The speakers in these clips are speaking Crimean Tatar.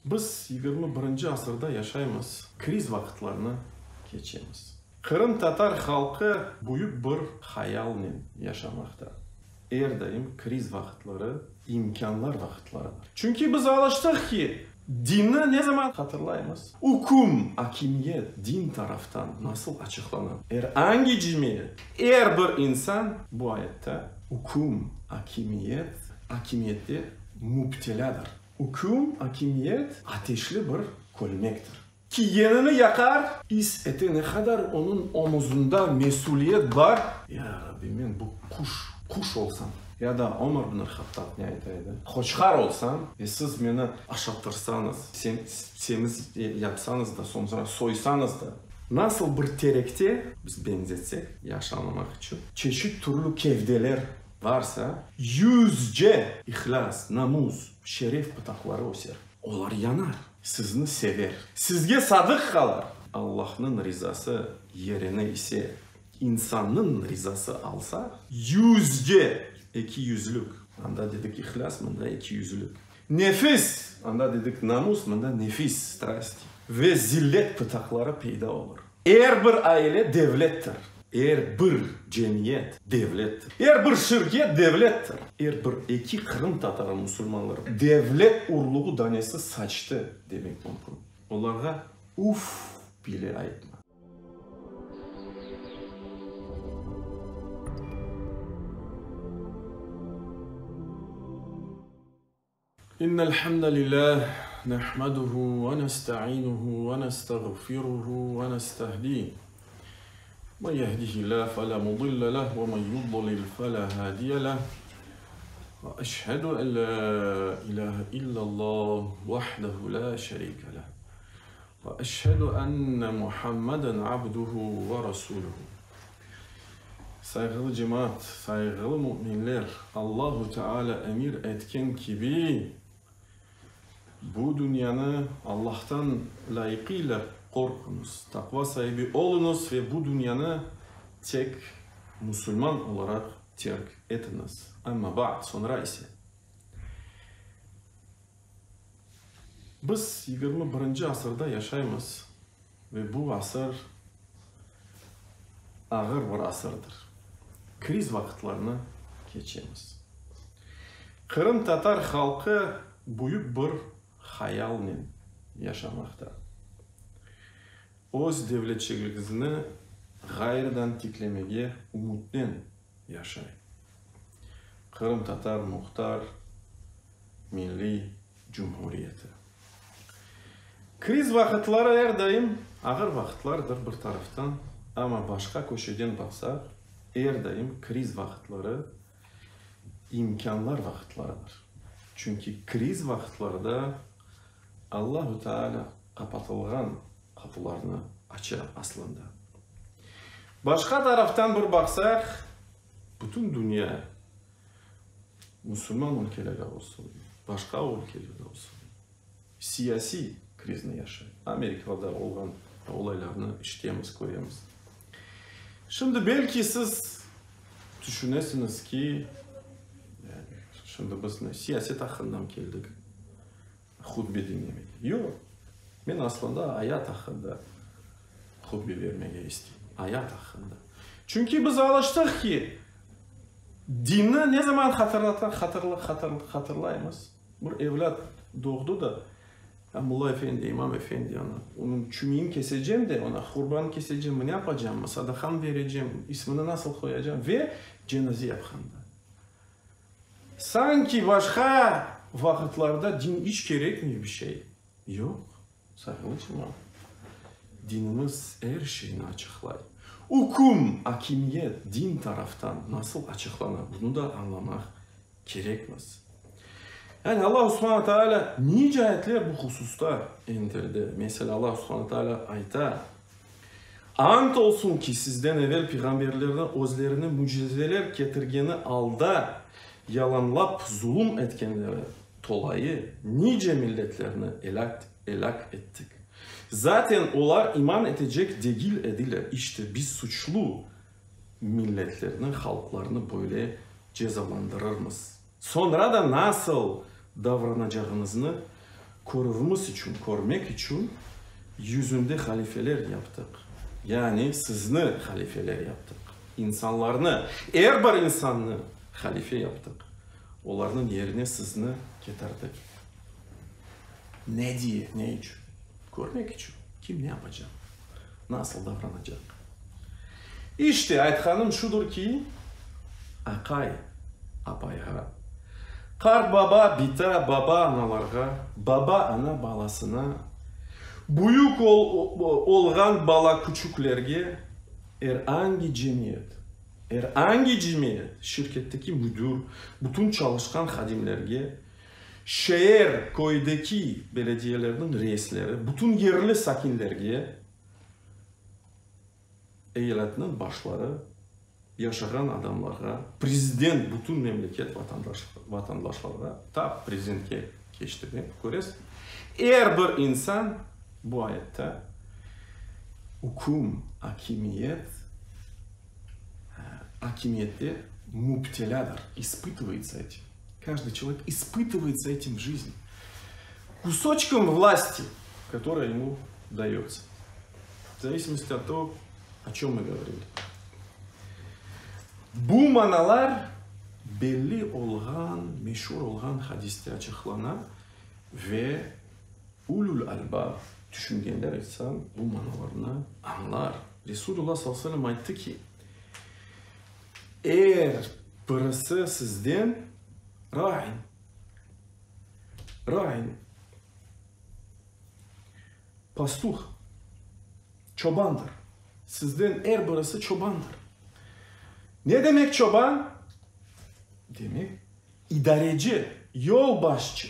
Biz 21-nci asırda yaşaymız, kriz vaqıtlarını keçemiz. Qırımtatar halqı büyük bir hayalnen yaşamaqta. Er daim kriz vaqıtları imkânlar vaqıtlarıdır. Çünki biz alıştıq ki, dinni ne zaman hatırlaymız? Üküm, akimiyet din taraftan nasıl açıqlana? Er angi cemiyet, er bir insan bu ayatta üküm, akimiyet, akimiyette müptelâdır. Üküm, akimiyet ateşli bir kölmektir. Kiygenini yaqar, is ete ne qadar onıñ omuzında mesüliyet bar. Ya Rabbi, men bu quş, quş olsam, ya da Omar ibn al-Hattab ne ayta edi, qoçqar olsam ve siz meni aşattırsañız, semiz yapsañız da, soñra soysañız da, nasıl bir terekte, biz beñzetsek, yaşamamaq içün, çeşit türlü kevdeler varsa, yüzce ihlâs, namus, şeref pıtaqları öser. Olar yanar, sizni sever. Sizge sadıq qalar. Allahnıñ rizası yerini ise insannıñ rizası alsa, yüzge ekiyüzlük, anda dedik ihlâs, mında ekiyüzlük, nefis, anda dedik namus, mında nefis, strasti, ve zillet pıtaqları peyda olur. Er bir aile devlettir. Er bir cemiyet devlettir. Er bir şirket devlettir. Er bir eki qırımtatarı musulmanları devlet urluğı danesi saçtı demek mümkün. Olarğa uf bile aytma. إن الحمد لله نحمده ونستعينه ونستغفره ونستهديه من يهده الله فلا مضل له ومن يضلل فلا هادي له وأشهد أن لا إله إلا الله وحده لا شريك له وأشهد أن محمدا عبده ورسوله Sayğılı cemaat, sayğılı müminler, Allahu Teala emir etken kibi, bu dünyanı Allahtan lâyıqıyla qorquñız, taqva saibi oluñız ve bu dünyanı tek musulman olaraq terk etiñiz. Amma ba'd, soñra ise, biz 21-nci asırda yaşaymız Ve bu asır ağır bir asırdır. Kriz vaqıtlarını keçemiz. Qırımtatar halqı büyük bir hayalnen yaşamaqta. Öz devletçiligini ğayrıdan tiklemege ümütnen yaşay. Qırımtatar Muhtar Milliy Cumhuriyeti. Kriz vaqıtları er daim ağır vaqıtlardır bir taraftan, amma başqa köşeden baqsaq, er daim kriz vaqıtları imkânlar vaqıtlarıdır. Çünki kriz vaqıtlarda Allahu Teala qapatılğan qapularnı aça aslında. Başqa taraftan bir baqsaq, bütün dünya, musulman ülkeleri olsun, başqa ülkeler olsun, siyasiy krizni yaşay. Amerikada olğan olaylarnı işitemiz, köremiz. Şimdi belki siz tüşünesiñiz ki, yani şimdi biz ne, siyaset aqqında keldik hutbe diñlemege. Yoq, men aslında ayat aqqında hutbe bermege isteyim, ayat aqqında. Çünki biz alıştıq ki, dinni ne zaman hatırlaymız? Bir evlât doğdı da, ya molla efendi, imam efendi, ana, onıñ çümiyin kesecem de, ona qurban kesecem, ne yapacam, sadaqam berecem, ismini nasıl qoyacam ve cenaze yapqanda. Sanki başqa vaqıtlarda din iç kerekmey bir şey. Yoq, sayğılı cemaat, dinimiz er şeyni açıqlay. Üküm, akimiyet din taraftan nasıl açıqlana, bunı da añlamaq kerekmiz. Yani Allahu subhana taalâ nice ayetler bu hususta endirdi. Meselâ, Allahu subhana taalâ ayta, Ant olsun ki, sizden evel peyğamberlerni özlerine mücizeler ketirgeni alda yalanlap zulum etkenleri tolayı nice milletlerni elâk ettik. Zaten olar iman etecek degil ediler. İşte, biz suçlu milletlerni, halqlarnı böyle cezalandırırmız. Soñra da nasıl davranacağıñıznı. Körüvimiz içün, körmek içün yüzünde halifeler yaptıq. Yani sizni halifeler yaptıq. İnsanlarnı, er bir insannı halife yaptıq. Olarnıñ yerine sizni ketirdik. Ne diye, ne içün? Körmek içün. Kim ne yapacaq? Nasıl davranacaq? İşte, aytqanım şudur ki, aqay apayğa, qartbaba, bita, baba analarğa, baba ana balasına, büyük olğan bala küçüklerge, er angi cemiyet, er angi cemiyet, şirketteki müdür, bütün çalışqan hadimlerge, şeer, köydeki belediyelerniñ reisleri, bütün yerli sakinlerge, Eyaletniñ başları yaşağan adamlarğa, prezident bütün memleket vatandaşlarğa, ta prezidentke keçti de, köresiz, er bir insan bu ayatta üküm, akimiyet, akimiyette müptelâdır, ispıtıvayıtsa etim, каждый человек испытывается этим в жизни, кусочком власти, которая ему дается. В зависимости от того, о чем мы говорили. Bu manalar belli olğan, meşur olğan hadiste açıqlana ve ulul albab, tüşüngenler insan bu manalarnı añlar. Resulullah sallallahu aleyhi ve sellem ayttı ki, Er birisi sizden ra'in, ra'in, pastuh, çobandır. Sizden er birisi çobandır. Ne demek çoban? Demek, idareci, yolbaşçı.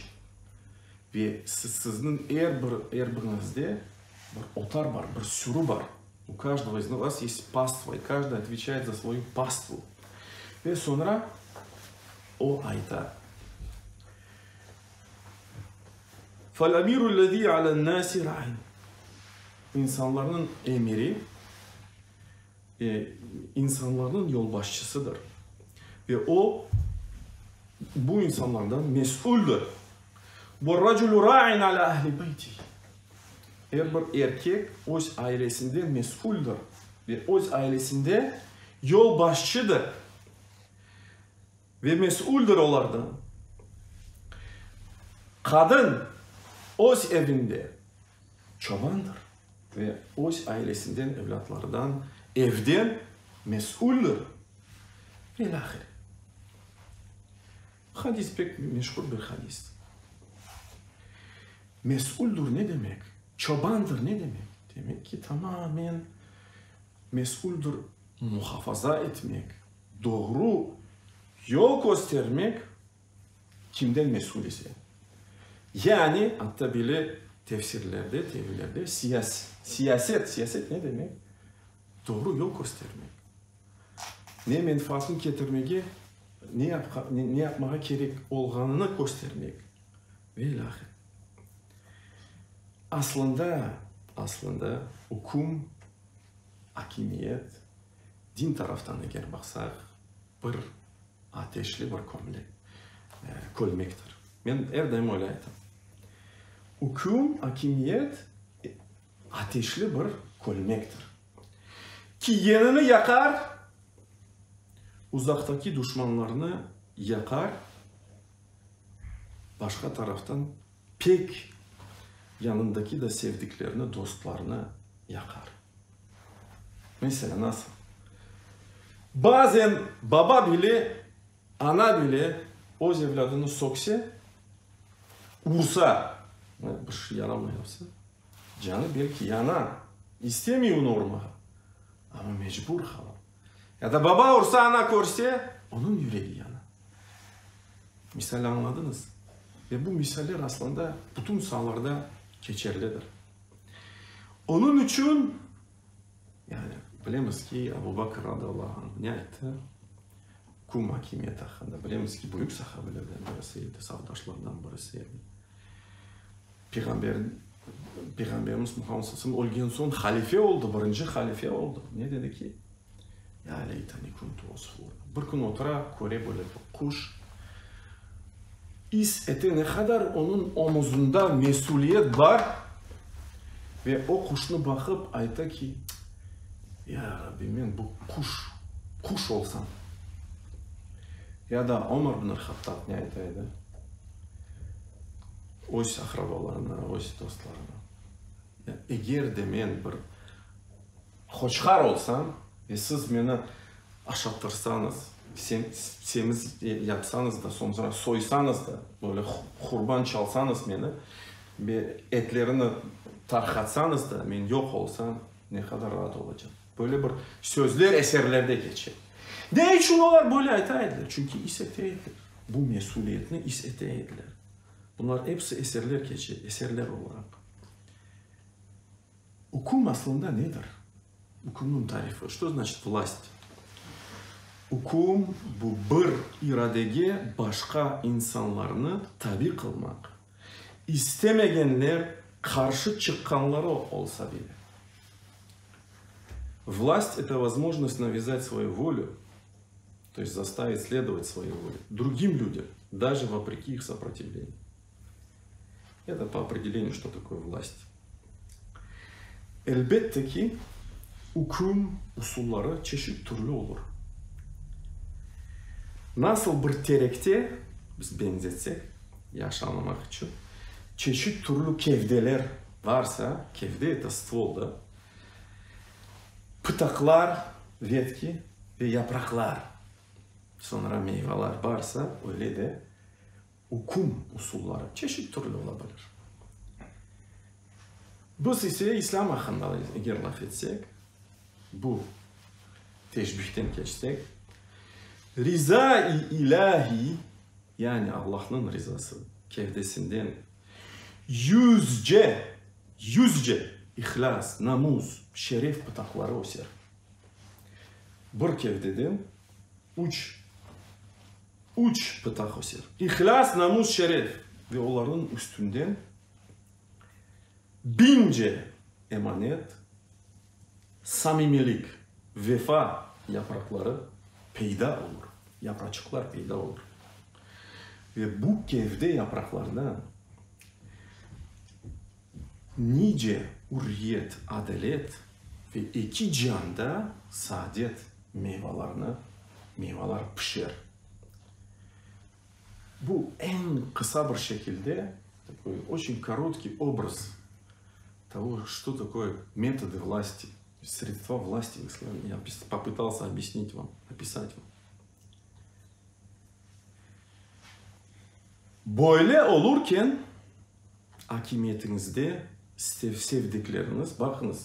Ve sizniñ er bir, er biriñizde bir otar bar, bir sürü bar. U каждого iz vas есть pastva, i каждый otveçayet za svoyu pastvu. Ve soñra o ayta. Fal-amiru lezî alen-nâsi râin. İnsanlarnıñ emiri, insanlarnıñ yolbaşçısıdır. Ve o, bu insanlardan mesüldir. Ve-raculu râin alâ ehli beytihi. Er bir erkek öz ailesinde mesüldir ve öz ailesinde yolbaşçıdır ve mesüldir olardan. Qadın öz evinde çobandır ve öz ailesinden, evlâtlardan, evden mesüldir ve ilâhre. Hadis pek meşhur bir hadis. Mesüldür ne demek? Çobandır ne demek? Demek ki, tamamen mesüldür muhafaza etmek, doğru yol köstermek kimden mesül ise. Yani, atta bile tefsirlerde, tevillerde siyaset, siyaset ne demek? Doğru yol köstermek. Ne menfaatını ketirmege, ne ne yapmağa kerek olğanını köstermek ve ilâhre. Aslında, aslında üküm, akimiyet, din taraftan eger baqsaq, bir ateşli bir kömlek, kölmektir. Men er daim öyle aytam. Üküm, akimiyet ateşli bir kölmektir. Kiygenini yaqar, uzaqtaki duşmanlarnı yaqar, başqa taraftan pek yanındaki da sevdiklerini, dostlarını yaqar. Meselâ, nasıl? Bazen baba bile, ana bile öz evlâdını sökse, ursa, bir şey yaramay yapsa, Canı belki yana, istemey onı urmağa, amma mecbur qala. Ya da baba ursa, ana körse, onıñ yüregi yana. Misal añladıñız? Ve bu misaller aslında bütün saalarda keçerlidir. Onıñ içün, yani bilemiz ki, Abu Bakr radıyallahu anh ne ayttı? Kum akimiyeti aqqında. Bilemiz ki, büyük sahabelerden birisi edi, safdaşlardan birisi edi. Peyğamber, Peyğamberimiz Muhammed sallallahu aleyhi ve sellem ölgen soñ halife oldı, birinci halife oldı. Ne dedi ki? Ya leytani kuntu usfura. Bir kün otura, köre böyle bir quş. İs ete ne qadar onıñ omuzında mesüliyet bar ve o quşnı baqıp ayta ki, Ya Rabbi, men bu quş, quş olsam. Ya da Omar ibn al-Hattab ne ayta edi? Öz aqrabalarına, öz dostlarına, Eger de men bir Qoçqar olsam ve siz meni aşattırsañız, semiz yapsañız da, soñra soysañız da, böyle qurban çalsañız meni ve etlerini tarqatsañız da, men yoq olsam, ne qadar raat olacam. Böyle bir sözler eserlerde keçe. Ne içün olar böyle ayta ediler? Çünki is ete ediler. Bu mesüliyetni is ete ediler. Bunlar episi eserler keçe, eserler olaraq. Üküm aslında nedir? Ükümniñ tarifi, Что значит vlast? Üküm, bu bir iradege başqa insanlarnı tabi qılmaq, istemegenler qarşı çıqqanları olsa bile. Vlast, это возможность навязать свою волю, то есть заставить следовать своей воле другим людям, даже вопреки их сопротивлению. Это по определению, что такое власть. Elbette ki, üküm usulları çeşit türlü olur. Nasıl bir terekte, biz beñzetsek, yahşı añlamaq içün, çeşit türlü kevdeler varsa, kevde, это ствол, da, pıtaqlar, vetki, ve yapraqlar, soñra meyvalar barsa, öyle de Üküm usulları çeşit türlü ola bilir. Biz ise İslâm aqqında eger laf etsek, bu teşbihten keçsek, Riza-i İlâhiy, yani Allahnıñ rizası kevdesinden yüzce, yüzce ihlâs, namus, şeref pıtaqları öser. Bir kevdeden üç Üç pıtaq öser. İhlâs, namus, şeref ve olarnıñ üstünden biñce emanet, samimiylik, vefa yapraqları peyda olur, yapraçıqlar peyda olur. Ve bu kevde yapraqlardan nice ürriyet, adalet ve eki cianda saadet meyvalarını, meyvalar pişer. Bu eñ qısa bir şekilde, takoy oçün korotkiy obraz togo, çto takoye metody vlasti, sredstva vlasti v islame, ya popıtalsâ obyasnit vam, opisat vam. Böyle olurken, akimiyetiñizde sevdikleriñiz, baqıñız,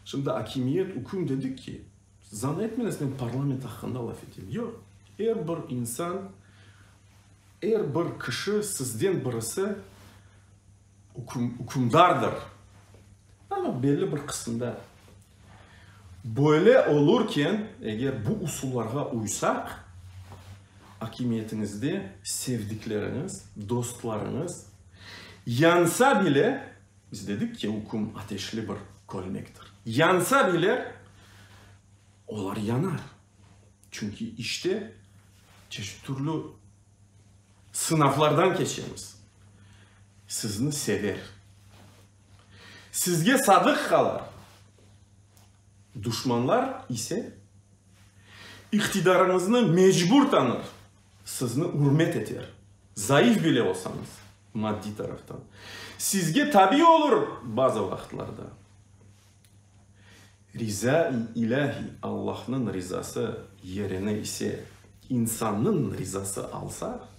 şimdi akimiyet, üküm dedik ki, zan etmeñiz, men parlament aqqında laf etem. Yoq, er bir insan, er bir kişi, sizden birisi ükümdardır, amma belli bir qısımda. Böyle olurken, eger bu usullarğa uysaq, akimiyetiñizde sevdikleriñiz, dostlarıñız yansa bile, biz dedik ki, üküm ateşli bir kölmektir, yansa bile, olar yanar. Çünki işte çeşit türlü sınavlardan keçemiz. Sizni sever. Sizge sadıq qalar. Duşmanlar ise iqtidarıñıznı mecbur tanır, sizni ürmet eter, zayıf bile olsañız, maddiy taraftan. Sizge tabi olur bazı vaqıtlarda. Riza-i ilâhiy, Allahnıñ rizası, yerini ise insannıñ rizası alsa,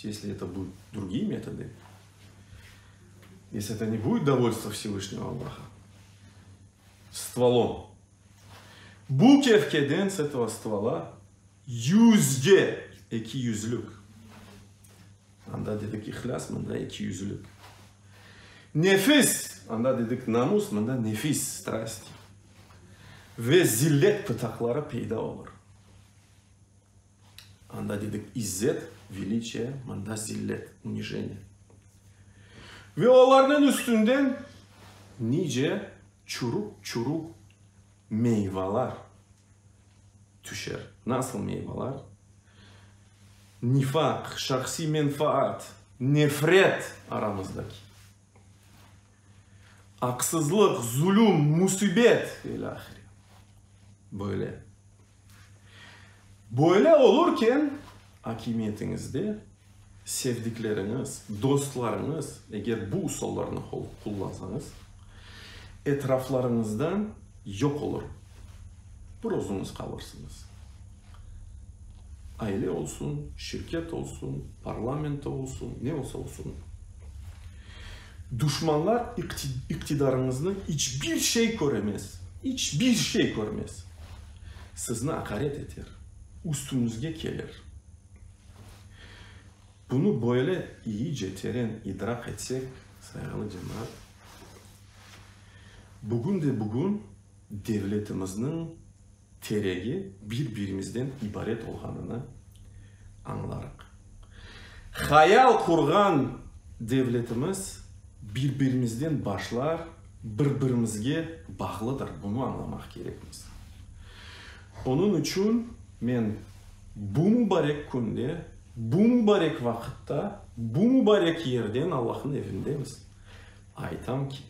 Esli eto budut drugiye metody, esli eto ne budet dovolstvo Vsevyşnego Allaha, stvolom, bu kevkeden, s etogo stvola, yüzge ekiyüzlük, anda dedik ihlâs, mında ekiyüzlük, nefis, anda dedik namus, mında nefis, strasti, ve zillet pıtaqları peyda olur. Anda dedik izzet, veliçiye, mında zillet, unijeniye. Ve olarnıñ üstünden nice çürük-çürük meyvalar tüşer. Nasıl meyvalar? Nifaq, şahsiy menfaat, nefret aramızdaki. Aqsızlıq, zulüm, musibet ve ilâhre. Böyle. Böyle olurken, akimiyetiñizde sevdikleriñiz, dostlarıñız, eger bu usullarnı qullansañız, etraflarıñızdan yoq olur, bir özüñiz qalırsıñız. Aile olsun, şirket olsun, parlamento olsun, ne olsa olsun. Duşmanlar iqtidarıñıznı iç bir şey köremez, iç bir şey körmez. Sizni aqaret eter, üstüñizge kelir. Bunı böyle iyice teren idraq etsek, sayğılı cemaat, bugün de bugün devletimizniñ teregi bir-birimizden ibaret olğanını añlarıq. Hayal qurğan devletimiz bir-birimizden başlar, bir-birimizge bağlıdır, bunı añlamaq kerekmiz. Onıñ içün men bu mubarek künde, bu mubarek vaqıtta, bu mubarek yerden, Allahnıñ evindemiz, aytam ki,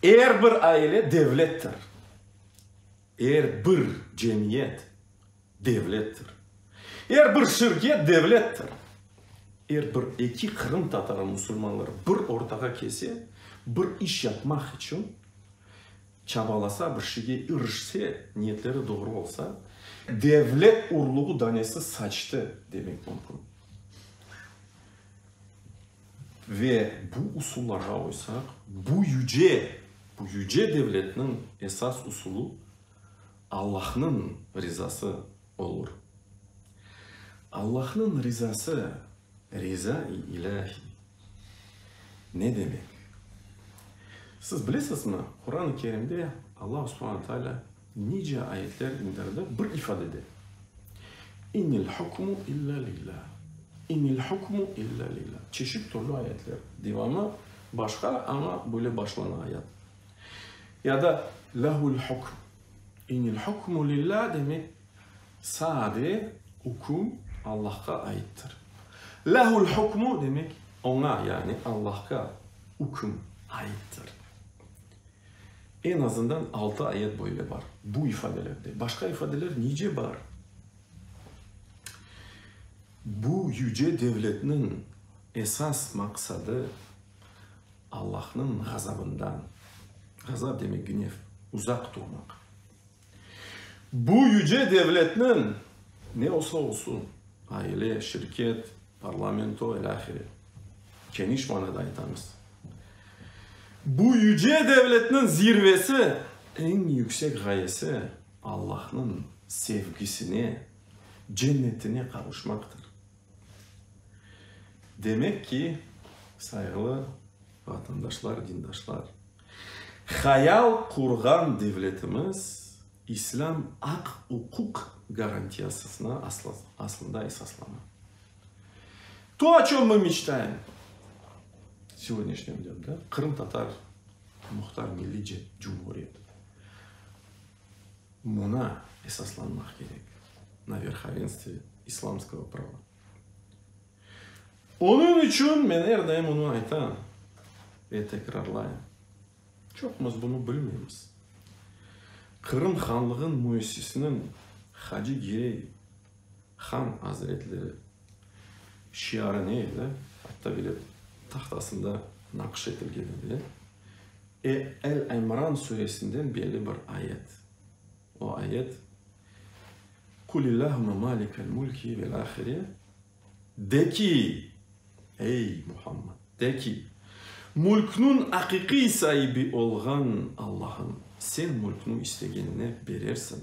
er bir aile devlettir. Er bir cemiyet, devlettir. Er bir şirket, devlettir. Er bir eki qırımtatarı musulmanları bir ortağa kelse, bir iş yapmaq içün çabalasa, bir şeyge irişse, niyetleri doğru olsa, devlet urluğı danesi saçtı demek mümkün. Ve bu usullarğa uysaq, bu yüce, bu yüce devletniñ esas usulı Allahnıñ rizası olur. Allahnıñ rizası, riza-i ilâhiy, ne demek? Siz bilesizmi, Quran-ı Kerimde Allah subhane teala nice ayetler indirdi bir ifadede, İnil hukmu illa lillah, İnil hukmu illa lillah. Çeşit türlü ayetler. Devamı başqa, amma böyle başlana ayat. Ya da Lahul hukm. İnil hukmu lillah demek, sade üküm Allahqa aittir. Lahul hukmu demek, oña, yani Allahqa üküm aittir. Eñ azından altı ayet böyle bar, bu ifadelerde. Başqa ifadeler nice bar. Bu yüce devletniñ esas maqsadı Allahnıñ ğazabından, ğazap demek gnev, uzaq turmaq. Bu yüce devletniñ, ne olsa olsun, aile, şirket, parlamento, ilâhre, keniş manada aytamız, bu yüce devletniñ zirvesi, eñ yüksek ğayesi Allahnıñ sevgisine, cennetine qavuşmaqtır. Demek ki, sayğılı vatandaşlar, dindaşlar, hayal qurğan devletimiz İslâm aq-uquq garantiyasısına aslında esaslana. To, o çöm mı meçtayem segodnâşniyom dnâ, da, Qırımtatar Muhtar Milliy Cumhuriyeti. Muna esaslanmaq kerek, na verhovenstve islamskogo prava. Onıñ içün men er daim onı aytam ve tekrarlayım, çoqumız bunı bilmeymiz, Qırım hanlığıñ müessisiniñ Hacı Girey han azretleri şiarı ne edi, atta bile tahtasında naqış etilgen edi, El-İmran suresinden belli bir ayet. O ayet, Kulillâhümme mâlikel mülki vel âhire, De ki, ey, Muhammed, de ki, mülkniñ aqiqiy saibi olğan Allahım, sen mülkni istegenine berersiñ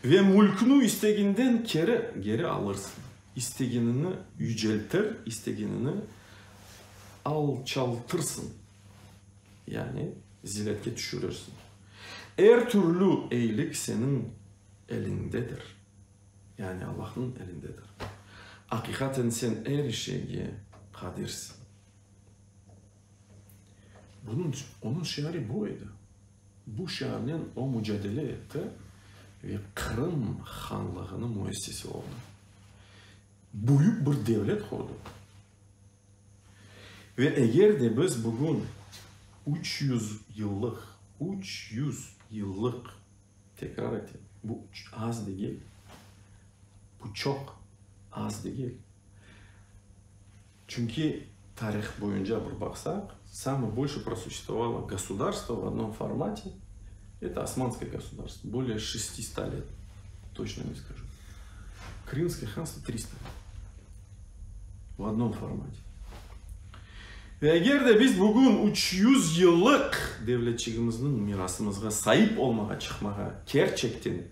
ve mülkni isteginden keri, geri, alırsıñ, istegenini yüceltir, istegenini alçaltırsıñ. Yani ziletke tüşürirsiñ. Er türlü eyilik seniñ eliñdedir, yani Allahnıñ elindedir. Aqiqaten sen er şeyge qadirsiñ. Bunıñ, onıñ şiarı bu edi. Bu şiarnen o mucadele etti ve Qırım hanlığınıñ müessisi oldı. Büyük bir devlet qurdıq. Ve eger de biz bugün 300 yıllıq, 300 yıllıq, tekrar etem, bu az degil, bu çoq, az degil, çünki tarih boyunca bir baqsaq, samое больше просуществовало государство в одном формате, это Османское государство, более 600 лет, точно не скажу. Крымское ханство 300 лет в одном формате. Ve eger de biz bugün 300 yıllıq devletçigimizniñ mirasımızğa saip olmağa çıqmağa kerçekten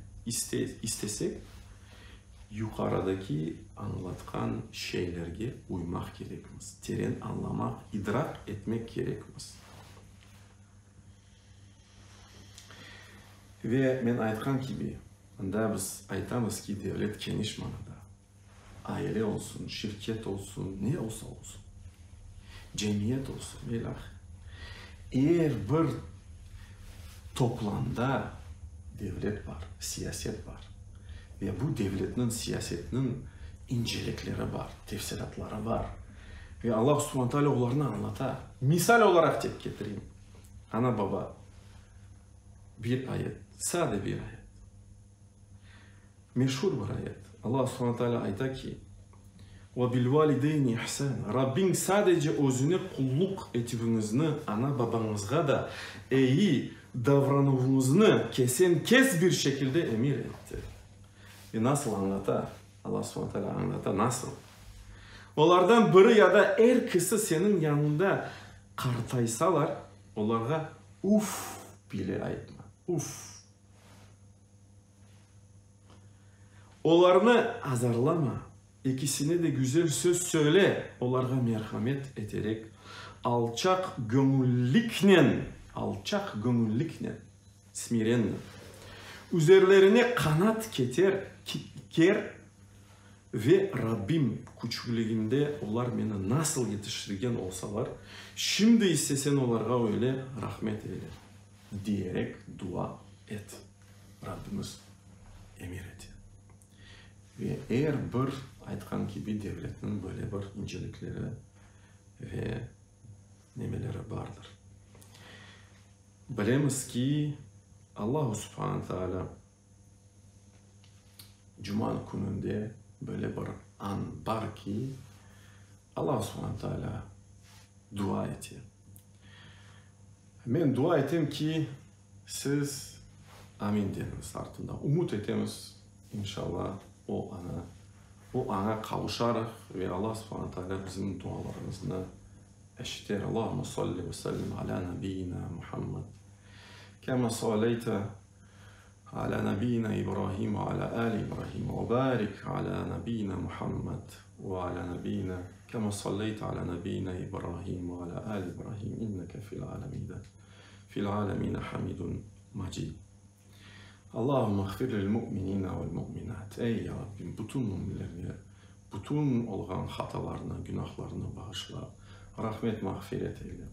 istesek, yuqarıdaki añlatqan şeylerge uymaq kerekmiz, teren añlamaq, idraq etmek kerekmiz. Ve men aytqan kibi, mında biz aytamız ki, devlet keniş manada, aile olsun, şirket olsun, ne olsa olsun, cemiyet olsun ve ilâhre. Er bir toplamda devlet bar, siyaset bar. Ve bu devletniñ, siyasetniñ incelikleri bar, tefsilatları bar. Ve Allah subhane teala olarnı añlata. Misal olaraq tek ketireyim. Ana-baba, bir ayet, sade bir ayet. Meşur bir ayet. Allah subhane teala ayta ki, Ve bil valideyni ihsana, Rabbiñ sadece özüne qulluq etüviñizni, ana-babañızğa da eyi davranuvıñıznı kesen-kes bir şekilde emir etti. Ve nasıl añlata? Allah subhane teala añlata, nasıl? Olardan biri ya da erkisi seniñ yanıñda qartaysalar, olarğa uf bile aytma. Uf! Olarnı azarlama, ekisine de güzel söz söyle, olarğa merhamet eterek, alçaq göñülliknen, alçaq göñülliknen, smirenno, üzerlerine qanat keter, ker, ve Rabbim, küçükligimde olar meni nasıl yetiştirgen olsalar, şimdi ise sen olarğa öyle rahmet eyle, diyerek dua et. Rabbimiz emir ete. Ve er bir, aytqan kibi, devletniñ böyle bir incelikleri ve nemeleri bardır. Bilemiz ki, Allahu subhane taalâ cuma kününde böyle bir an bar ki, Allahu subhane taalâ dua ete. Men dua etem ki, siz Amin deñiz artından. Ümüt etemiz, inşallah, o ana, o aña qavuşarıq ve Allah subhane taalâ bizim dualarımıznı eşiter. Allahümme salli ve sellim alâ nabiyina Muhammed, kema saleyte alâ nabiyina İbrahim ve alâ âli İbrahim ve barik alâ nabiyina Muhammed ve alâ nabiyina kema salleyte alâ nabiyina İbrahim ve alâ âli İbrahim inneke fil âlemine fil âlemine hamidun macid. Allahümme ğfir lil mu'minine vel mu'minat. Ey, Ya Rabbim, bütün müminlerge bütün olğan hatalarını, günahlarını bağışla, rahmet, mağfiret eyle.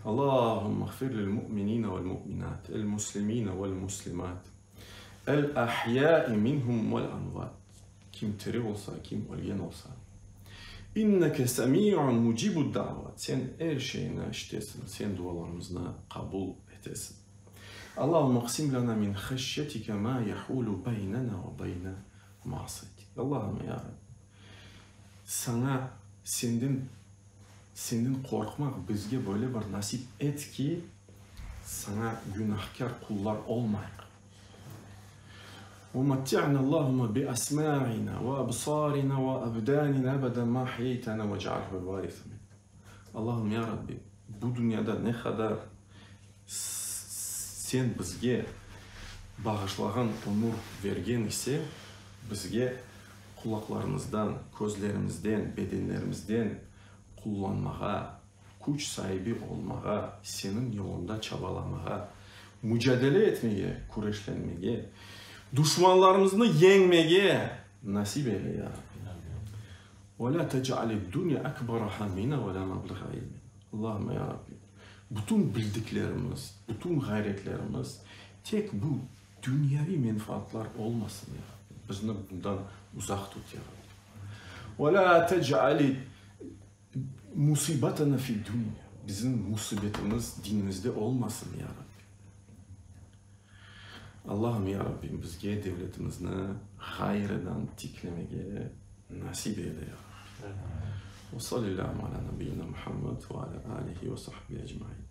Allahümme ğfir lil mu'minine vel mu'minat, el muslimine vel muslimat, el ahyai minhum vel amvat. Kim tiri olsa, kim ölgen olsa. İnneke semi'un mucibud da'vat. Sen er şeyni işitesiñ, sen dualarımıznı qabul etesiñ. Allahümme qsim lana min haşyetike ma yahulu beynena ve beyne ma'siyetik. Allahım, ya Rabbim, Saña, Senden, Senden qorqmaq bizge böyle bir nasip et ki, Saña günahkâr qullar olmayıq. Ve matti'na Allahümme bi asma'ina ve absarina ve abdanina ebeden ma ahyeytena vec'alhu'l varithe minna. Allahım, ya Rabbi, bu dünyada ne qadar Sen bizge bağışlağan ömür vergen ise, bizge qulaqlarımızdan, közlerimizden, bedenlerimizden qullanmağa, küç saibi olmağa, Seniñ yolunda çabalamağa, mücadele etmege, küreşlenmege, duşmanlarımıznı yeñmege nasip eyle, ya Rabbi. Ve lâ tec'alid-dunya akbara hammina ve lâ mablığa ilmina. Allahım, ya Rabbi, bütün bildiklerimiz, bütün ğayretlerimiz tek bu dünyaviy menfaatlar olmasın, ya Rabbi. Bizni bundan uzaq tut, ya Rabbi. Ve lâ tec'ali musibetena fi dünya, bizim musibetimiz dinimizde olmasın, ya Rabbim. Allahım, ya Rabbim, bizge devletimizni ğayrıdan tiklemege nasip eyle, ya Rabbim. Ve sallillâhu alâ nebiyyina Muhammed ve alâ âlihi ve sahbihi ecmaîn.